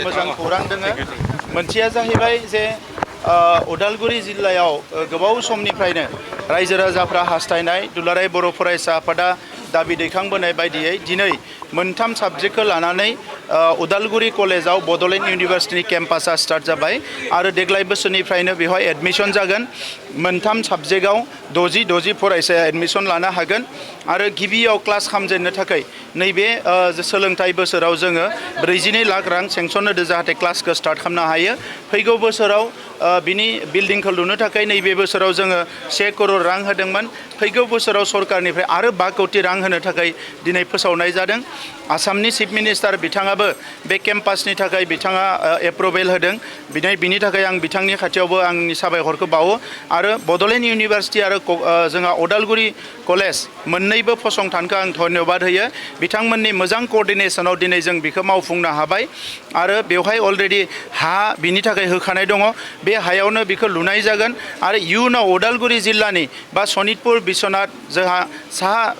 मोजां खौरां दोङो। मोनसेया जाहैबाय जे उदालगुरि जिल्लायाव गोबाव समनिफ्रायनो रायजो राजाफ्रा हास्थायनाय दुलाराय बर' फरायसा आफादा दाबि दैखांबोनाय बायदियै दिनै मोनथाम साबजेक्टखौ लानानै उदालगुरि कलेजाव बड'लेण्ड इउनिभार्सिटिनि केम्पासा स्टार्ट जाबाय आरो देग्लाय बोसोरनिफ्रायनो बेवहाय एडमिशन जागोन। मोनथाम साबजेक्टआव 60 फरायसाया एडमिशन लानो हागोन आरो गिबियाव क्लास खालामजेननो थाखाय नैबे सोलोंथाइ बोसोराव जोङो 42 लाख रां सेंसन होदो जाहाथे क्लासखौ स्टार्ट खालामनो हायो। फैगौ बोसोराव बिनि बिल्डिंखौ लुनो थाखाय नैबे बोसोराव जोङो 1 करोड़ रां होदोंमोन। फैगौ बोसोराव सरकारनिफ्राय आरो 5 कोटी रां होनो थाखाय दिनै फोसावनाय जादों। आसामनि चिफ मिनिस्टार बिथाङाबो बे केम्पासनि थाखाय बिथाङा एप्रुभेल होदों। बिनि थाखाय आं बिथांनि खाथियावबो आंनि साबायखरखौ बावो आरो बड'लेण्ड इउनिभार्सिटि आरो जोंहा उदालगुरि कलेज मोननैबो फसंथानखौ आं धन्यबाद होयो। बिथांमोननि मोजां कोअर्डिनेशनाव दिनै जों बेखौ मावफुंनो हाबाय आरो बेवहाय अलरेडि हा बिनि थाखाय होखानाय दङ। बे हायावनो बेखौ लुनाय जागोन आरो इयुनाव उदालगुरि जिल्लानि बा सनितपुर बिश्वनाथ जोंहा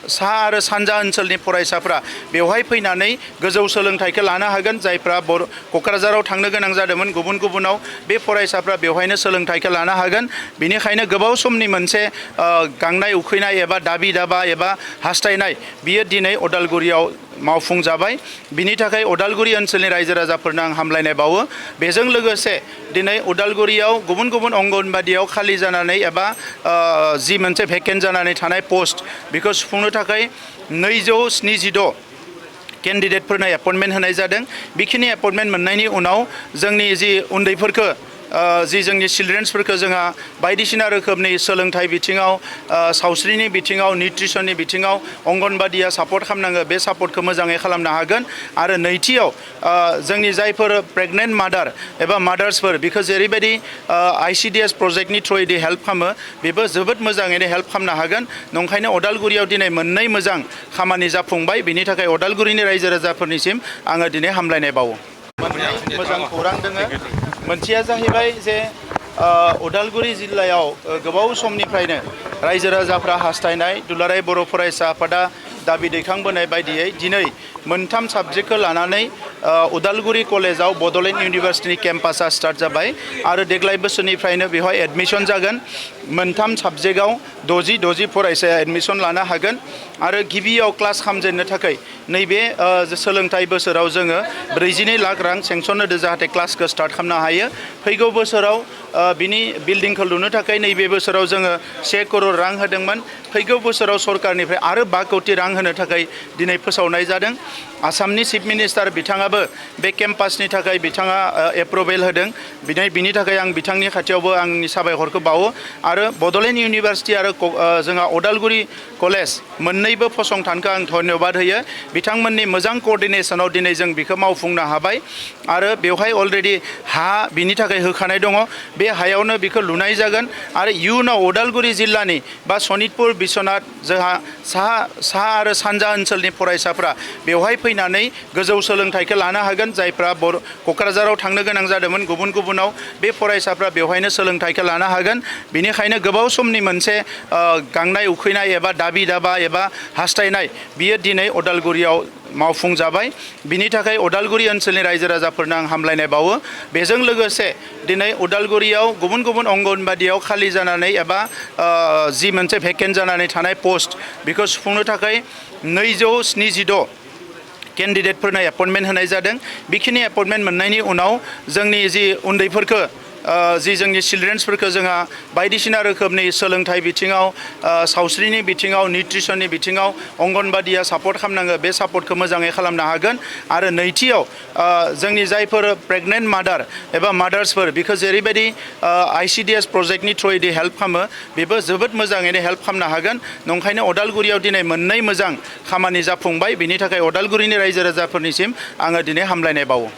साहा आरो सानजा ओनसोलनि फरायसाफ्रा बेवहाय फैनानै गोजौ सोलोंथाइखौ लानो हागोन। जायफ्रा क'क्राझाराव थांनो गोनां जादोंमोन गुबुनाव बे फरायसाफ्रा बेवहायनो सोलोंथाइखौ लानो हागोन। बेनिखायनो गोबाव समनि मोनसे गांनाय उखैनाय एबा दाबि दाबा एबा हास्थायनाय बियो दिनै उदालगुरियाव मावफुंजाबाय। बिनि थाखाय उदालगुरि ओनसोलनि रायजो राजाफोरनो आं हामलायनाय बावो। बेजों लोगोसे दिनै उदालगुरियाव गुबुन अंगनबादियाव खालि जानानै एबा जि मोनसे भेकेन्ट जानानै थानाय पोस्ट बेखौ सुफुंनो थाखाय 276 केन्डिडेटफोरनो एपइन्टमेन्ट होनाय जादों। बेखिनि एपइन्टमेन्ट मोननायनि उनाव जोंनि जि उन्दैफोरखौ जि जोंनि चिल्ड्रेन्सफोरखौ जोंहा बायदिसिना रोखोमनि सोलोंथाइ बिथिङाव सावस्रिनि बिथिङाव निउट्रिसननि बिथिङाव अंगनबादिया सापर्ट खालामनांगौ। बे सापर्टखौ मोजाङै खालामनो हागोन आरो नैथियाव जोंनि जायफोर प्रेगनेन्ट मादार एबा मादार्सफोर बेखौ जेरैबायदि ICDS प्रजेक्टनि थ्रुयै हेल्प खालामो बेबो जोबोद मोजाङैनो हेल्प खालामनो हागोन। नंखायनो उदालगुरियाव दिनै मोननै मोजां खामानि जाफुंबाय। बिनि थाखाय उदालगुरिनि रायजो राजाफोरनिसिम आङो दिनै हामलायनाय बावो। मोजां खौरां दोङो। मोनसेया जाहैबाय जे उदालगुरि जिल्लायाव गोबाव समनिफ्रायनो रायजो राजाफ्रा हास्थायनाय दुलाराय बर' फरायसा आफादा दाबि दैखांबोनाय बायदियै दिनै मोनथाम साबजेक्टखौ लानानै उदालगुरि कलेजाव बड'लेण्ड इउनिभार्सिटिनि केम्पासा स्टार्ट जाबाय आरो देग्लाय बोसोरनिफ्रायनो बेवहाय एडमिशन जागोन। मोनथाम साबजेक्टआव 60 फरायसाया एडमिशन लानो हागोन आरो गिबियाव क्लास खालामजेननो थाखाय नैबे सोलोंथाइ बोसोराव जोङो 42 लाख रां सेंसन होदो जाहाथे क्लासखौ स्टार्ट खालामनो हायो। फैगौ बोसोराव बिनि बिल्डिंखौ लुनो थाखाय नैबे बोसोराव जोङो 1 करोड़ रां होदोंमन। फैगौ बोसोराव सरकारनिफ्राय आरो 5 कोटी रां होनो थाखाय दिनै फोसावनाय जादों। आसामनि चिफ मिनिस्टार बिथाङाबो बे केम्पासनि थाखाय बिथाङा एप्रुभेल होदों। बिनि थाखाय आं बिथांनि खाथियावबो आंनि साबायखरखौ बावो आरो बड'लेण्ड इउनिभार्सिटि आरो जोंहा उदालगुरि कलेज मोननैबो फसंथानखौ आं धन्यबाद होयो। बिथांमोननि मोजां कोअर्डिनेशनाव दिनै जों बेखौ मावफुंनो हाबाय आरो बेवहाय अलरेडि हा बिनि थाखाय होखानाय दङ। बे हायावनो बेखौ लुनाय जागोन आरो इयुनाव उदालगुरि जिल्लानि बा सनितपुर बिश्वनाथ जोंहा साहा आरो सानजा ओनसोलनि फरायसाफ्रा बेवहाय फैनानै गोजौ सोलोंथाइखौ लानो हागोन। जायफ्रा क'क्राझाराव थांनो गोनां जादोंमोन गुबुनाव बे फरायसाफ्रा बेवहायनो सोलोंथाइखौ लानो हागोन। बेनिखायनो गोबाव समनि मोनसे गांनाय उखैनाय एबा दाबि दाबा एबा हास्थायनाय बियो दिनै उदालगुरियाव मावफुंजाबाय। बिनि थाखाय उदालगुरि ओनसोलनि रायजो राजाफोरनो आं हामलायनाय बावो। बेजों लोगोसे दिनै उदालगुरियाव गुबुन अंगनबादियाव खालि जानानै एबा जि मोनसे भेकेन्ट जानानै थानाय पोस्ट बेखौ सुफुंनो थाखाय 276 केन्डिडेटफोरनो एपइन्टमेन्ट होनाय जादों। बेखिनि एपइन्टमेन्ट मोननायनि उनाव जोंनि जि उन्दैफोरखौ जि जोंनि चिल्ड्रेन्सफोरखौ जोंहा बायदिसिना रोखोमनि सोलोंथाइ बिथिङाव सावस्रिनि बिथिङाव निउट्रिसननि बिथिङाव अंगनबादिया सापर्ट खालामनांगौ। बे सापर्टखौ मोजाङै खालामनो हागोन आरो नैथियाव जोंनि जायफोर प्रेगनेन्ट मादार एबा मादार्सफोर बेखौ जेरैबायदि ICDS प्रजेक्टनि थ्रुयै हेल्प खालामो बेबो जोबोद मोजाङैनो हेल्प खालामनो हागोन। नंखायनो उदालगुरियाव दिनै मोननै मोजां खामानि जाफुंबाय। बिनि थाखाय उदालगुरिनि रायजो राजाफोरनिसिम आङो दिनै हामलायनाय बावो।